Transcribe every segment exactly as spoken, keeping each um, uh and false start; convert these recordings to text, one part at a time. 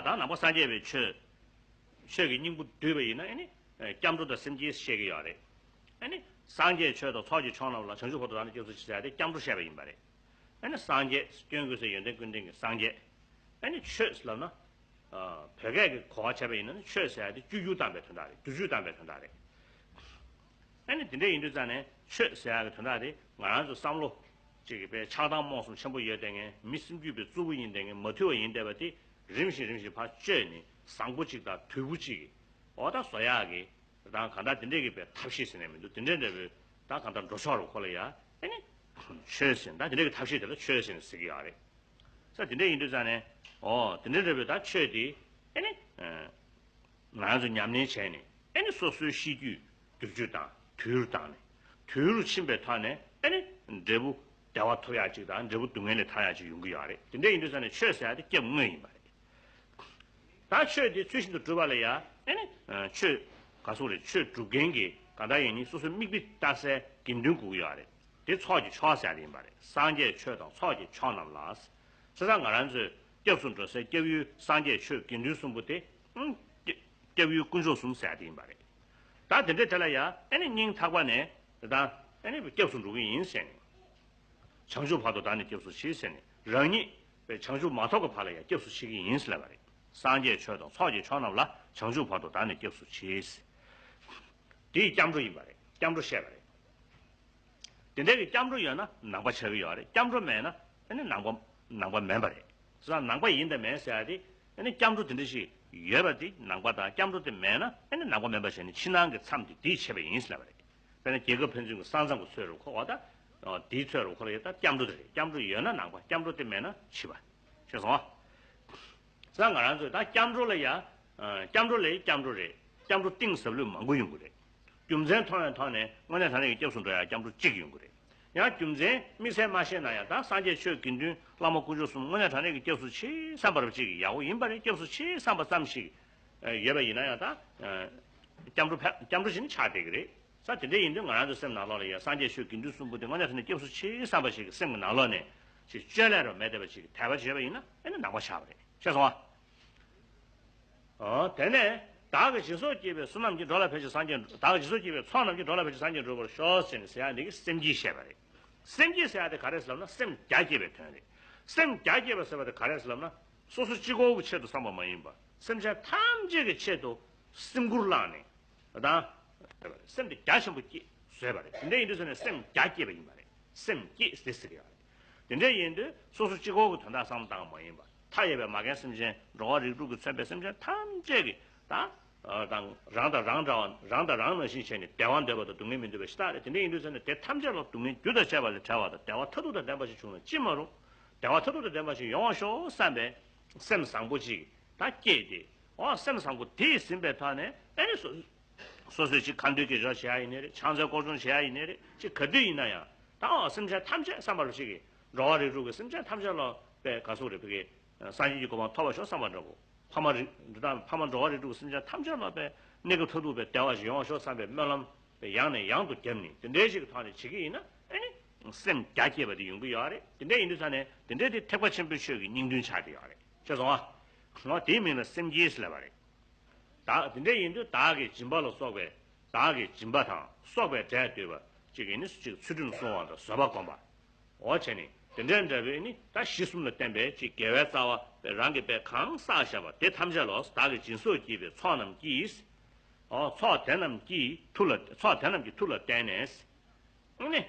ད་ནང་པ་སངས་རྒྱས་པའི་ཆོས། ཆོས་ཀྱི་སྙིང་པོ་བསྡུས་པ་ཡིན་ན་ཨེ་ནི། སྐྱབས་འགྲོ་དང་སེམས་བསྐྱེད་བཤད་ཀྱི་ཡོད་རེད། ཨེ་ནི། སངས་རྒྱས་ཆོས་དང་ཚོགས་ཀྱི་མཆོག་རྣམས་ལ། བྱང་ཆུབ་བར་དུ་བདག་ནི་སྐྱབས་སུ་མཆི་ཟེར་ཏེ་སྐྱབས་འགྲོ་བཤད་པ་ཡིན་པ་རེད། ཨེ་ནི་སངས་རྒྱས་སྐྱོན་ཀུན་ཟད་ཡོན་ཏན་ཀུན་ལྡན་གྱི་སངས་རྒྱས། ཨེ་ནི་ཆོས་ལབ་ན། བོད་སྐད་ཀྱི་གོ་བ་བྱས་པ་ཡིན་ན་ནི་ཆོས་ཟེར་ཡ་དེ་བཅོས་བསྒྱུར་བཏང་པའི་དོན་དག་རེད། བསྒྱུར་བཅོས་བཏང་པའི་དོན་དག་རེད། ཨ་ནི་དེ་འདྲ་ཡིན་དུས་ཙང་ནས་ཆོས་ཟེར་ཡག་གི་དོན་དག་དེ་ང་རང་ཚོ་བསམ་བློ་གཅིག་གི་དཔེ་ཆགས་སྡང་རྨོངས་གསུམ་ཆེན་པོ་ཡོད་བསྡད་མཁན། མི་སེམས་རྒྱུད་པའི་རྩུབ་པོ་ཡིན་བསྡད་མཁན། མ་དུལ་བ་ཡིན་བསྡད་པ་དེ་རིམ་བཞིན་རིམ་བཞིན་ཕར་བཅོས་ནས་བཟང་པོ་གཅིག་དང་དུལ་པོ་གཅིག་གི་འོ་ད་བཟོ་ཡག་གི་ད་གང་ལྟར་དེ་འདྲས་ཀྱི་དཔེ་ཐབས་ཤེས་ཟེར་ནས་མི་འདུག་དེ་འདྲས་འདྲ་པོའི་ད་གང་ལྟར་འགྲོ་ཕྱོགས་རུ་ཁོ་ལ་ཡ་ཨ་ནི་ཆོས་ཟེར་ད་དེ་འདྲས་ཀྱི་ཐབས་ཤེས་དེ་ལ་ཆོས་ཟེར་ནས་ཟེར་གྱི་ཡོད་རེད། ས་དེ་འདྲ་ཡིན་དུས་ཙང་ནས་འོ་དེ་འདྲ་འདྲ་པོའི་ད་ཆོས་དེ་ཨ་ནི། ང་རང་ཚོ་ཉམས་ལེན་བྱས་ནས་ཨེ་ནི་སོ་སོའི་གཤིས་རྒྱུད་བསྒྱུར་བཅོས་དང་དུལ་བཏང་ནས་དུལ་རུ་ཕྱིན་པའི་ཐོག་ནས་ཨེ་ནི་འབྲས་བུ་བདེ་བ་ཐོབ་ཡག་ཅིག་དང་འབྲས་བུ་སྡུག་བསྔལ་ལས་ཐར་ཡག་ཅིག་ཡོང་གི་ཡོད་རེད། དེ་འདྲ་ཡིན་དུས་ཙང་ནས་ཆོས་ཟེར་ཡག་དེ་སྐྱབས་དངོས་ཡིན་པ་རེད། ད་ཆོས་དེ་ཚུལ་བཞིན་དུ་སྒྲུབ་པ་ལ་ཡ་ཨེ་ནི་ཆོས་ག་སོགས་རེད། ཆོས་སྒྲུབ་མཁན་གྱི་ག་འདྲ་ཡིན་ནི་སོ་སོའི་དམིགས་དཔེ་ལྟ་སའི་དགེ་འདུན་དགོས་ཀྱི་ཡོད་རེད། དེ་ཚོགས་ཀྱི་མཆོག་ཟེར་ཡག་དེ་ཡིན་པ་རེད། སངས་རྒྱས་ཆོས་དང་ཚོགས་ཀྱི་མཆོག་རྣམས་ལ། བྱས་ཙང་ང་རང་ཚོས་སྐྱབས་སུ་འགྲོ་སའི་སྐྱབས་ཡུལ་སངས་རྒྱས་ཆོས་དགེ་འདུན་གསུམ་པོ་དེ། ཨང་། སྐྱབས་ཡུལ་དཀོན་མཆོག་གསུམ་ཟེར་ཡག་དེ་ཡིན་པ་རེད། ད་དེ་འདྲའི་དེ་ལ་ཡ་ཨེ་ནི་སྙིང་ཐག་པ་ནས་ད་ཨེ་ནི་སྐྱབས་སུ་འགྲོ་གི་ཡིན་ཟེར་ནས། བྱང་ཆུབ་བར་དུ་བདག་ནི་སྐྱབས་སུ་མཆི་ཟེར་ནས་རང་ཉིད་པའི་བྱང་ཆུབ་མ་ཐོབ་ཀྱི་བར་ལ་ཡ་སྐྱབས་སུ་མཆི་གི་ཡིན་ཟེར་ལབ་པ་རེད། སངས་རྒྱས་ཆོས་དང་ཚོགས་ཀྱི་མཆོག་རྣམས་ལ། བྱང་ཆུབ་བར་དུ་བདག་ནི་སྐྱབས་སུ་མཆི་ཟེར། དེ་ཡི་སྐྱབས་འགྲོ་ཡིན་པ་རེད། སྐྱབས་འགྲོ་བཤད་པ་རེད། དེ་འདྲའི་གི་སྐྱབས་འགྲོ་ཡོད་ན་ནང་པ་ཆགས་ཀྱི་ཡོད་རེད། སྐྱབས་འགྲོ་མེད་ན་ཨ་ནི་ནང་པ་ནང་པ་མིན་པ་རེད། སོ་སོ་ནང་པ་ཡིན་དང་མིན་ཟེར་ཡ་དེ་ཨ་ནི་སྐྱབས་འགྲོ་དེ་འདྲ་ཞིག་ཡོད་པ་དེ་ནང་པ་དང་། སྐྱབས་འགྲོ་དེ་མེད་ན་ཨ་ནི་ནང་པ་མིན་པ་བྱས་ནས་ཕྱི་ནང་གི་མཚམས་དེ་དེས་ཕྱེ་བ་ཡིན་ཟེར་ལབ་པ་རེད། དཔེར་ན་རྒྱལ་ཁབ་ཕན་ཚུན་གྱི་ས་མཚམས་ཀྱི་ཚོད་རུ་ཁོ་བ་དང་། དེའི་ཚོད་རུ་ཁོ་ལ་ཡོད་ད་སྐྱབས་འགྲོ་དེ་རེད། སྐྱབས་འགྲོ་ཡོད་ན་ནང་པ། སྐྱབས་འགྲོ་དེ་མེད་ན་ཕྱི་པ། ཤེས་སོང་ཨ། ས་ང་རང་ཚོས་ད་སྐྱབས་འགྲོ་ལ་ཡ། སྐྱབས་འགྲོ་ལས་སྐྱབས་འགྲོ་རེད། སྐྱབས་འགྲོ་གཏིང་ཟབ་ལོས་མང་པོ་ཡོང་གི་རེད། རྒྱུ་མཚན་མཐོང་བའི་ཐོག་ནས་དངོས་གནས་དྲང་གནས་ཀྱི་སྐྱབས་སུ་འགྲོ་ཡ་སྐྱབས་འགྲོ་གཅིག་ཡོང་གི་རེད། ཡང་རྒྱུ་མཚན་དམིགས་བསལ་མ་ཤེས་ན་ཡང་ད་སངས་རྒྱས་ཆོས་དགེ་འདུན་བླ་མ་དཀོན་མཆོག་གསུམ་དངོས་གནས་དྲང་གནས་ཀྱི་སྐྱབས་སུ་མཆི་བསམ་པ་རབ་གཅིག་གི་ཡག་པོ་ཡིན་པ་རེད། སྐྱབས་སུ་མཆི་བསམ་པ་ཙམ་ཞིག་ཡོད་པ་ཡིན་ན་ཡང་ད་སྐྱབས་འགྲོ་ཕལ་སྐྱབས་འགྲོ་ཞིག་ནི་ཆགས་བསྡད་ཀྱི་རེད། ས་དེ་འདྲ་ཡིན་དུས་ང་རང་ཚོའི་སེམས་ནང་ལོགས་ལ་ཡ་སངས་རྒྱས་ཆོས་དགེ་འདུན་གསུམ་པོ་དེ་དངོས་གནས་དྲང་གནས་སྐྱབས་སུ་མཆི་བསམ་པ་ཞིག་གི་སེམས་ཀྱི་ནང་ལོགས་ནས་ཅིག་བཅོས་ལས་རོ་མེད་བསྡད་པ་ཞིག་གི་དད་པ་བྱས་པ་ཡིན་ན་ཨེ་ནི་ནང་པ་ཆགས་པ་རེད། ཤེས་སོང་ཨ། ཨོ། དེ་ནས་བདག་གིས་སྦྱིན་སོགས་བགྱིས་པའི་བསོད་ནམས་ཀྱིས། འགྲོ་ལ་ཕན་ཕྱིར་སངས་རྒྱས། བདག་གིས་སྦྱིན་སོགས་བགྱིས་པའི་ཚོགས་རྣམས་ཀྱིས། འགྲོ་ལ་ཕན་ཕྱིར་སངས་རྒྱས་འགྲུབ་པར་ཤོག་ཟེར་ནས་ཟེར་ཡ་འདི་གི་སེམས་བསྐྱེད་བཤད་པ་རེད། སེམས་བསྐྱེད་ཟེར་ཡ་དེ་ག་རེ་ཟེར་ལབ་ན་སེམས་རྒྱ་བསྐྱེད་པའི་དོན་རེད། སེམས་རྒྱ་བསྐྱེད་པ་ཟེར་བ་དེ་ག་རེ་ཟེར་ལབ་ན་སོ་སོ་གཅིག་པོ་གི་ཆེད་དུ་བསམ་པ་མ་ཡིན་པ་སེམས་ཅན་ཐམས་ཅད་ཀྱི་ཆེད་དུ་སེམས་ཁུར་བླངས་ནས། དང་། སེམས་དེ་རྒྱ་ཆེན་པོ་བསྐྱེད་བཟོས་པ་རེད། དེ་འདྲ་ཡིན་དུས་ཟེར་ནས་སེམས་རྒྱ་བསྐྱེད་པ་ཡིན་པ་རེད། སེམས་བསྐྱེད་ཟེར་ཟེར་གི་ཡོད་རེད། དེ་འདྲ་ཡིན་དུས་སོ་སོ་གཅིག་པོ་གི་དོན་དག་བསམ་བློ་བཏང་བ་མ་ཡིན་པ་མཐའ་ཡས་པའི་མ་རྒན་སེམས་ཅན་འགྲོ་བ་རིགས་དྲུག་གིས་མཚོན་པའི་སེམས་ཅན་ཐམས་ཅད་ཀྱི་དང་། དང་རང་དང་རང་འདྲ་བ། རང་དང་རང་ནང་བཞིན་བྱས་ནས་བདེ་བ་འདོད་པ་དང་སྡུག་བསྔལ་མི་འདོད་པ་ཞེ་དྲག་རེད། དེ་འདྲ་ཡིན་དུས་ཟེར་ནས་དེ་ཐམས་ཅད་ལ་སྡུག་བསྔལ་རྒྱུ་དང་བཅས་པ་ལས་བྲལ་བ་དང་བདེ་བ་མཐར་ཐུག་དང་ལྡན་པ་ཞིག་བྱུང་ན་ཅི་མ་རུང་བདེ་བ་མཐར་ཐུག་དང་ལྡན་པ་ཞིག་ཡོང་བ་ཤོག་བསམ་པའི་སེམས་བཟང་པོ་ཅིག་ད་སྐྱེས་ཏེ། འོ་སེམས་བཟང་པོ་དེས་ཟིན་པའི་ཐོག་ནས་ཨེ་ནི་སོ་སོ་སོའི་ཅིག་ཁ་འདོན་དགེ་སྦྱོར་བྱེད་ཡ་ཡིན་ནའི་རེད། ཕྱག་འཚལ་སྐོར་སྦྱོང་བྱེད་ཡ་ཡིན་ནའི་རེད། ཅིག་ག་དུས་ཡིན་ན་ཡང་ད་འོ་སེམས་ཅན་ཐམས་ཅད་བསམ་པ་རུ་ཞིག་གིས་འགྲོ་བ་རིགས་དྲུག་གི་སེམས་ཅན་ཐམས་ཅད་ལ་པའི་ག་སོགས་རེད་ཕ་གི་སངས་རྒྱས་ཀྱི་གོ་འཕང་ཐོབ་པར་ཤོག་བསམ་པ་འདྲ་པོ། ཕ་མ་རིགས་འདི་དང་ཕ་མ་འགྲོ་བ་རིགས་དྲུག་གི་སེམས་ཅན་ཐམས་ཅད་ལ་པའི་གནས་སྐབས་མཐར་ཐུག་པའི་བདེ་བ་ཞིག་ཡོང་བར་ཤོག་བསམ་པའི་སྨོན་ལམ་པའི་ཡང་ནས་ཡང་དུ་བརྒྱབ་ནས་དེ་འདྲའི་ཞིག་གི་ཐོག་ནས་བྱེད་ཀྱི་ཡིན་ན་ཨེ་ནི་སེམས་རྒྱ་བསྐྱེད་པ་དེ་ཡོང་གི་ཡོད་རེད། དེ་འདྲ་ཡིན་དུས་ས་ནས་དེ་འདྲའི་དེ་ཐེག་པ་ཆེན་པོའི་ཆོས་ཀྱི་སྙིང་དོན་ཆགས་ཀྱི་ཡོད་རེད། ཤེས་སོང་ཨ། འོ་དེའི་མིང་ལ་སེམས་བསྐྱེད་ཟེར་ལབ་པ་རེད། བདག་དེ་འདྲ་ཡིན་དུས་བདག་གི་སྦྱིན་པ་ལ་སོགས་པའི་བདག་གི་སྦྱིན་པ་དང་སོགས་པའི་འབྲས་བསྟོད་པ་གཅིག་གིས་ནི་ཅིག་ཚུལ་ཁྲིམས་བསྲུང་བ་དང་བཟོད་པ་བསྒོམ་པ། འོ་བྱས་ནས་དེ་འདྲའི་འདྲ་བའི་ནི་ད་གཞི་གསུམ་ལ་བརྟེན་པའི་ཅིག་དགེ་བའི་རྩ་བ་རང་གིས་པའི་གང་བསགས་བཞག་པ་དེ་ཐམས་ཅད་ལ་བདག་གིས་སྦྱིན་སོགས་བགྱིས་པའི་ཚོགས་རྣམས་ཀྱིས། འོ་ཚོགས་དེ་རྣམས་ཀྱི་མཐུ་ལ་ཚོགས་དེ་རྣམས་ཀྱི་མཐུ་ལ་བརྟེན་ནས། ཨ་ནི།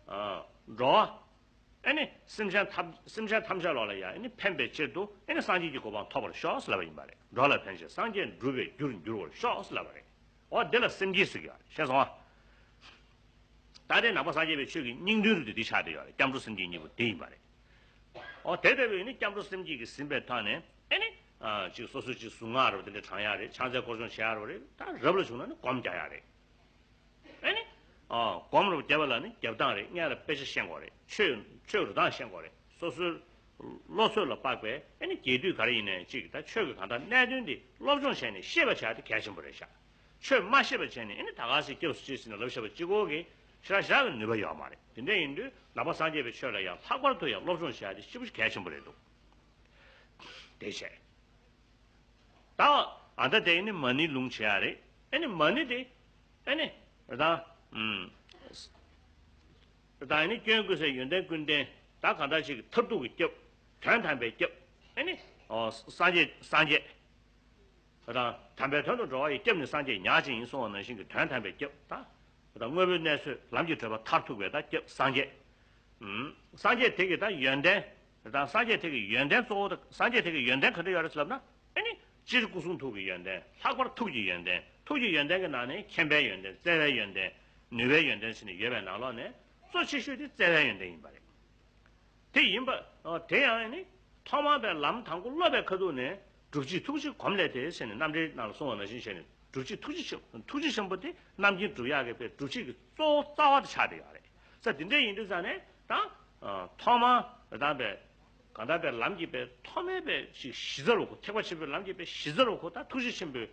ཨ། འགྲོ་བ། ཨ་ནི་སེམས་ཅན་ཐམས་སེམས་ཅན་ཐམས་ཅད་ལོག་ལ་ཡ་ཨ་ནི་ཕན་པའི་ཕྱིར་དུ་ཨ་ནི་སངས་རྒྱས་ཀྱི་གོ་འཕང་ཐོབ་པར་ཤོག་ཟེར་ལབ་པ་ཡིན་པ་རེད། འགྲོ་ལ་ཕན་ཕྱིར་སངས་རྒྱས་འགྲུབ་པའི་རྒྱུར་འགྱུར་བར་ཤོག་ཟེར་ལབ་པ་རེད། འོ་འདི་ལ་སེམས་བསྐྱེད་ཟེར་གྱི་ཡོད་རེད། ཤེས་སོང་ཨ། ད་ལྟའི་ནང་པ་སངས་རྒྱས་པའི་ཆོས་ཀྱི་སྙིང་དོན་རུ་དེ་འདི་ཆགས་བསྡད་ཡོད་རེད། སྐྱབས་འགྲོ་སེམས་བསྐྱེད་གཉིས་པོ་དེ་ཡིན་པ་རེད། འོ་དེ་ལྟ་བུའི་ནི་སྐྱབས་འགྲོ་སེམས་བསྐྱེད་ཀྱིས་ཟིན་པའི་ཐོག་ནས་ཨ་ནི། ཨ་ཅིག་སོ་སོའི་ཅིག་གཟུངས་སྔགས་རུ་དེ་འདྲ་བགྲང་ཡག་རེད། ཕྱག་འཚལ་སྐོར་སྦྱོང་བྱེད་ཡག་རུ་རེད། ད་རབ་ལ་བྱུང་ན་ནི་སྒོམ་རྒྱག་ཡག་རེད། ཨེ་ནི། ཨ། སྒོམ་རུ་བརྒྱབ་པ་ལ་ནི་རྒྱབ་སྟངས་རེད། སྔོན་ལ་དཔེ་ཆ་ཤེས་དགོས་རེད། ཆོས་ཆོས་རུ་སྟངས་ཤེས་དགོས་རེད། སོ་སོའི་བློ་ཚོད་ལ་དཔག་པའི་ཨེ་ནི་རྒྱས་བསྡུས་ག་རེ་ཡིན་ནའི་ཅིག་ད་ཆོས་ཀྱི་གང་ལྟར་གནད་དོན་འདི་སློབ་སྦྱོང་བྱས་ནས་ཤེས་པ་བྱ་དེ་གལ་ཆེན་པོ་རེད་ཤག་ཆོས་མ་ཤེས་པ་བྱས་ནས་ཨེ་ནི་ད་ག་ཟེ་སྐྱབས་སུ་མཆི་ཟེར་ནས་ལབ་བཞག་པ་གཅིག་པོ་གིས་ཞེ་དྲག་ཞེ་དྲག་གི་ནུས་པ་ཡོད་མ་རེད། དེ་འདྲ་ཡིན་དུས་ནང་པ་སངས་རྒྱས་པའི་ཆོས་ལ་ཡང་ལྷག་པར་དུ་ཡང་སློབ་སྦྱོང་བྱ་དེ་ཞེ་པོ་ཅིག་གལ་ཆེན་པོ་རེད་འདུག་དེ་བྱས། ད་ཨ་ད་དེ་ནི་མ་ཎི་ལུང་བྱེད་ཡ་རེད། ཨེ་ནི་མ་ཎི་དེ་ཨེ་ནི་ད་ཨུམ། ད་ཨེ་ནི་སྐྱོན་ཀུན་ཟད་ཡོན་ཏན་ཀུན་ལྡན། ད་གང་ལྟར་ཞིག་གི་མཐར་ཐུག་གི་སྐྱབས། དོན་དམ་པའི་སྐྱབས། ཨེ་ནི་ཨོ་སངས་རྒྱས་སངས་རྒྱས། ད་དམ་པའི་དོན་དུ་འགྲོ་བ་ཡི་སྐྱབས་ནི་སངས་རྒྱས་ཉག་གཅིག་ཡིན་གསུངས་པ་ནང་བཞིན་གྱི་དོན་དམ་པའི་སྐྱབས། ད་ད་དངོས་པོའི་གནས་ཚུལ་ལམ་གྱི་བགྲོད་པ་མཐར་ཐུག་པའི་ད་སྐྱབས་སངས་རྒྱས། ཨུམ། སངས་རྒྱས་དེ་གི་ད་ཡོན་ཏན། ད་སངས་རྒྱས་དེ་གི་ཡོན་ཏན་གཙོ་བོ་ད་སངས་རྒྱས་དེ་གི་ཡོན་ཏན་ག་འདྲ་ཡོད་རེད་ཟེར་ལབ་ན། ཨེ་ནི་སྤྱིར་སྐུ་གསུང་ཐུགས་ཀྱི་ཡོན་ཏན། ལྷག་པར་ཐུགས་ཀྱི་ཡོན་ཏན། ཐུགས་ཀྱི་ཡོན་ཏན་གྱི་ནང་ནས་མཁྱེན་པའི་ཡོན་ཏན། བརྩེ་བའི་ཡོན་ཏན། ནུས་པའི་ཡོན་ཏན་ཟེར་ནས་ཡོད་པའི་ནང་ལོགས་ནས་གཙོ་ཆེ་ཤོས་དེ་བརྩེ་བའི་ཡོན་ཏན་ཡིན་པ་རེད། དེ་ཡིན་པ། ཨ། དེ་ཡང་ནི་ཐོག་མར་པའི་ལམ་དང་པོ་སློབ་པའི་ཁ་ཐུག་ནས་སྒྲུབ་བྱེད་ཐུགས་རྗེ་གོམས་ལས་ཏེ་ཟེར་ནས་རྣམ་འགྲེལ་ནང་ལ་གསུངས་པ་ནང་བཞིན་བྱས་ནས་སྒྲུབ་བྱེད་ཐུགས་རྗེ་ཆེན། ཐུགས་རྗེ་ཆེན་པོ་དེ་རྣམ་མཁྱེན་སྒྲུབ་ཡག་གི་པའི་སྒྲུབ་བྱེད་ཀྱི་གཙོ་བོ་རྩ་བ་དེ་ཆགས་བསྡད་ཡོད་རེད། ས་དེ་འདྲ་ཡིན་དུས་ཙང་ནས་ད་ཐོག་མར་དང་པའི་གང་ལྟར་པའི་ལམ་གྱི་པའི་ཐོག་མའི་པའི་ཞིག་གཞི་རྩ་རུ་གོ། ཐེག་པ་ཆེན་པོའི་ལམ་གྱི་པའི་གཞི་རྩ་རུ་གོ། ད་ཐུགས་རྗེ་ཆེན་པོའི་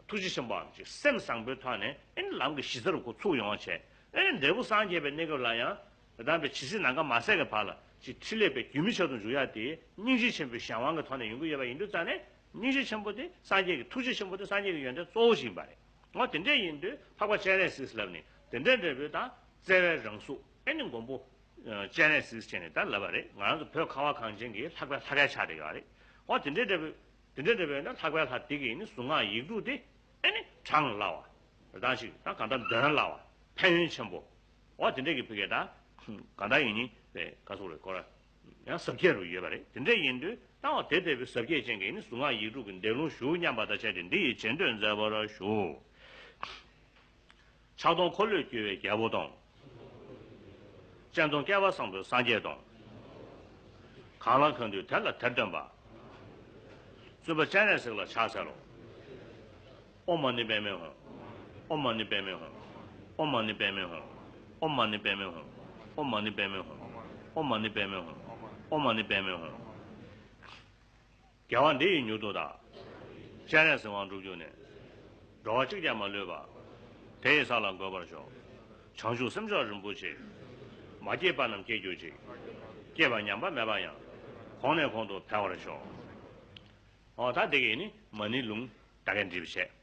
ཐུགས་རྗེ་ཆེན་པོའམ་ཅིག་སེམས་བཟང་པོའི་ཐོག་ནས་ཨེ་ནི་ལམ་གྱི་གཞི་རྩ་རུ་ཁོ་ཚུགས་ཡོང་བ་བྱས། ཨེ་ནི་འབྲས་བུ་སངས་རྒྱས་པའི་གནས་སྐབས་ལ་ཡང་། དེ་དང་པའི་ཇི་སྲིད་ནམ་མཁའ་མ་ཟད་ཀྱི་བར་ལ་ཅིག་ཕྲིན་ལས་པའི་རྒྱུན་མི་ཆད་དུ་འཇུག་ཡ་དེ་སྙིང་རྗེ་ཆེན་པོའི་གཞན་དབང་གི་ཐོག་ནས་ཡོང་གི་ཡོད་པ་ཡིན་དུས་ཙང་ནས། སྙིང་རྗེ་ཆེན་པོ་དེ་སངས་རྒྱས་ཀྱི། ཐུགས་རྗེ་ཆེན་པོ་དེ་སངས་རྒྱས་ཀྱི་ཡོན་ཏན་གཙོ་བོ་ཞིག་ཡིན་པ་རེད། འོ་དེ་འདྲ་ཡིན་དུས་འཕགས་པ་སྤྱན་རས་གཟིགས་ལབ་ནས་དེ་འདྲ་འདྲ་པོའི་ད་བརྩེ་བའི་རང་གཟུགས། ཨེ་ནི་མགོན་པོ་སྤྱན་རས་གཟིགས་བྱས་ནས་ད་ལབ་པ་རེད། ང་རང་ཚོ་བོད་ཁ་བ་གངས་ཅན་གྱི་ལྷག་པའི་ལྷ་སྐལ་ཆགས་བསྡད་ཡོད་རེད། འོ་དེ་འདྲ་འདྲ་པོའི། དེ་འདྲ་འདྲ་བས་ན་ལྷག་པའི་ལྷ་དེ་གི་ནི་གཟུངས་སྔགས་ཡིག་དྲུག་དེ་ཨེ་ནི་བགྲང་སླ་བ། དང་ཞིག་ད་གང་ལྟར་འདོན་སླ་བ། ཕན་ཡོན་ཆེན་པོ། འོ་དེ་འདྲ་གི་ཕ་གི་ད་གང་ལྟར་ཡིན་ནི་རེད། ག་ཚོད་རེད་ཁོ་ར། ཡང་ཟབ་རྒྱས་རུ་ཡོད་པ་རེད། དེ་འདྲ་ཡིན་དུས་ད་འོ་དེ་ལྟ་བུའི་ཟབ་རྒྱས་ཅན་གྱི་ནི་གཟུངས་སྔགས་ཡིག་དྲུག་གི་འདོན་ལུང་ཞུ་སྙམ་པ་དང་བཅས་ཏེ་འདི་ཡི་རྗེས་ཟློས་མཛད་པར་ཞུ། ཕྱག་སྟོང་འཁོར་ལོས་སྒྱུར་བའི་རྒྱལ་པོ་དང་། སྤྱན་སྟོང་བསྐལ་པ་བཟང་པོའི་སངས་རྒྱས་དང་། གང་ལ་གང་འདུལ་དེ་ལ་དེར་སྟོན་པ། བཙུན་པ་སྤྱན་རས་གཟིགས་ལ་ཕྱག་འཚལ་ལོ། ཨོཾ་མ་ཎི་པདྨེ་ཧཱུྃ། ཨོཾ་མ་ཎི་པདྨེ་ཧཱུྃ། ཨོཾ་མ་ཎི་པདྨེ་ཧཱུྃ། ཨོཾ་མ་ཎི་པདྨེ་ཧཱུྃ། ཨོཾ་མ་ཎི་པདྨེ་ཧཱུྃ། ཨོཾ་མ་ཎི་པདྨེ་ཧཱུྃ། དགེ་བ་འདི་ཡིས་མྱུར་དུ་བདག། སྤྱན་རས་གཟིགས་དབང་འགྲུབ་གྱུར་ནས། འགྲོ་བ་གཅིག་ཀྱང་མ་ལུས་པ། དེ་ཡི་ས་ལ་འགོད་པར་ཤོག། བྱང་ཆུབ་སེམས་མཆོག་རིན་པོ་ཆེ། མ་སྐྱེས་པ་རྣམས་སྐྱེ་གྱུར་ཅིག། སྐྱེས་པ་ཉམས་པ་མེད་པ་ཡང་། གོང་ནས་གོང་དུ་འཕེལ་བར་ཤོག། འོ་ད་འདི་གི་ནི་མ་ཎི་ལུང་ད་གིན་འགྲེལ་བཤད།